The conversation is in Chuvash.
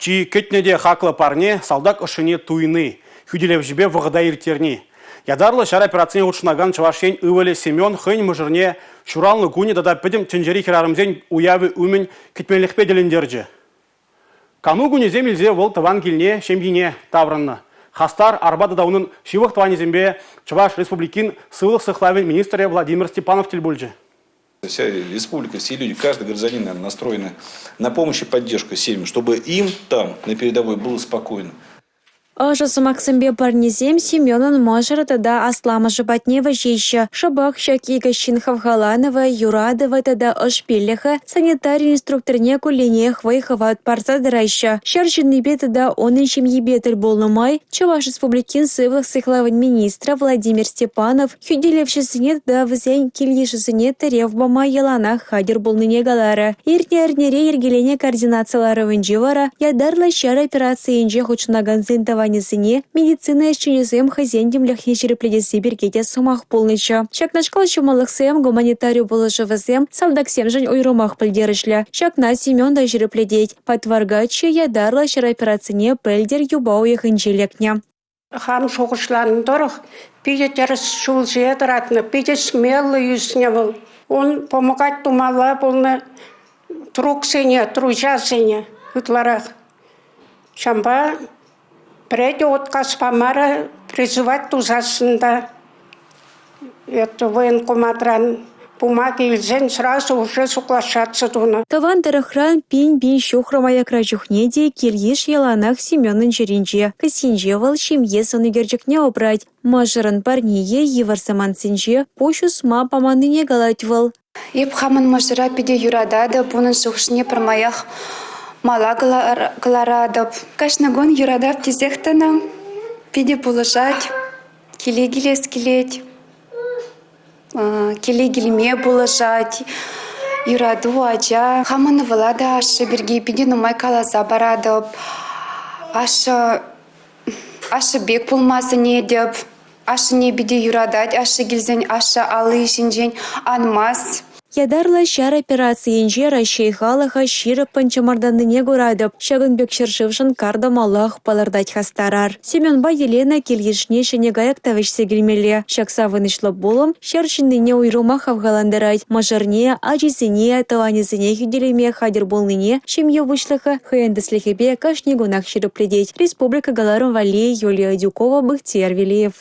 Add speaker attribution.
Speaker 1: Чи кӗтнӗ те хаклӑ парне – салтак ӑшшине туйни, хӳтӗлевҫӗпе вӑхӑта ирттерни. Ятарлӑ ҫар операцине хутшӑнакан Чӑваш Ен ывӑлӗ Семен хӑйӗн мӑшӑрне ҫуралнӑ кунӗ тата Пӗтӗм тӗнчери хӗрарӑмсен уявӗ умӗн кӗтменлӗхпе тӗлӗнтерчӗ. Кану кунӗсем илсе вӑл тӑван килне, ҫемйине таврӑннӑ. Хастар арпа тата унӑн ҫывӑх тӑванӗсемпе Чӑваш Республикин сывлӑх сыхлавӗн министрӗ Владимир Степанов тӗл пулчӗ.
Speaker 2: Вся республика, все люди, каждый гражданин, наверное, настроены на помощь и поддержку семьям, чтобы им там, на передовой, было спокойно.
Speaker 3: Ӑшӑ сӑмахсемпе парнесем Семенӑн мӑшӑрӗ тата асламӑшӗ патне вӗҫеҫҫӗ. Шӑпах ҫак икӗ ҫын хавхаланӑвӗ, юратӑвӗ тата ӑш пиллӗхӗ санитари инструкторне кулленех вӑй-хӑват парса тӑраҫҫӗ. Ҫар ҫыннипе тата унӑн ҫемйипе тӗл пулнӑ май Чӑваш Республикин сывлӑх сыхлавӗн министрӗ Владимир Степанов Хӳтӗлевҫӗсене тата вӗсен кил-йышӗсене тӗрев пама яланах хатӗр пулнине каларӗ. Иртнӗ эрнере йӗркеленӗ координаци ларӑвӗнче вара ятарлӑ ҫар операцийӗнче хутшӑнакансен тӑванӗсене медицина ӗҫченӗсем хӑйсен тимлӗхне ҫирӗплетесси пирки те сӑмах пулнӑччӗ. Ҫакнашкал ҫӑмӑллӑхсем, гуманитари пулӑшӑвӗсем салтаксемшӗн уйрӑмах пӗлтерӗшлӗ. Ҫакна Семен та ҫирӗплетет. Патвар каччӑ ятарлӑ ҫар операцине пӗлтӗр юпа уйӑхӗнче лекнӗ.
Speaker 4: Хам шухӑшланӑ тӑрӑх, питӗ тӗрӗс ҫул ҫине тӑратнӑ, питӗ смеллӑ ӳснӗ вӑл. Ун помогать тумалла пулнӑ труксене, труҫасене ытларах. Ҫавӑнпа пӗрре те отказ памарӗ, призывать тусассӑн та Это военкоматран бумага илсен сразу уже соглашаться тунӑ.
Speaker 3: Тӑван тӑрӑхран пин-пин ҫухрӑм аякра чухне те кил-йыш яланах Семенӑн чӗринче. Кӗсйинче вӑл ҫемье сӑн ӳкерчӗкне упрать. Мӑшӑрӑн парнийӗ йывӑр самантсенче пуҫ усма паманнине калать вӑл.
Speaker 5: Эп хамӑн мӑшӑра питӗ юрататӑп, унӑн шухӑшне пӗрмаях мала кӑларатӑп. Кашни кун юратап тесех тӑнӑ. Питӗ пулӑшать. Киле килес килет, киле килме пулӑшать, юрату, ача. Хамӑн ывӑла та ашшӗ пирки питӗ нумай каласа паратӑп. Ашшӗ ашшӗ пек пулма сӗнетӗп. Ашшӗне питӗ юратать. Ашшӗ килсен ашшӗ алли ҫинчен анмасть.
Speaker 3: Ятарлӑ ҫар операцийӗнче Раҫҫей халӑхӗ ҫирӗппӗн чӑмӑртаннине куратӑп. Ҫакӑн пек ҫӗршывшӑн кар тӑмаллах, палӑртать хастар ар. Семенпа Елена кил-йышне ҫӗнӗ кайӑк та вӗҫсе килмелле. Ҫак савӑнӑҫлӑ пулӑм ҫар ҫыннине уйрӑмах хавхалантарать. Мӑшӑрне, ачисене, тӑванӗсене хӳтӗлеме хатӗр пулнине ҫемье пуҫлӑхӗ хӑйӗн тӗслӗхӗпе кашни кунах ҫирӗплетет. Республика кӑларӑм валли Юлия Адюкова, Бахтияр Велиев.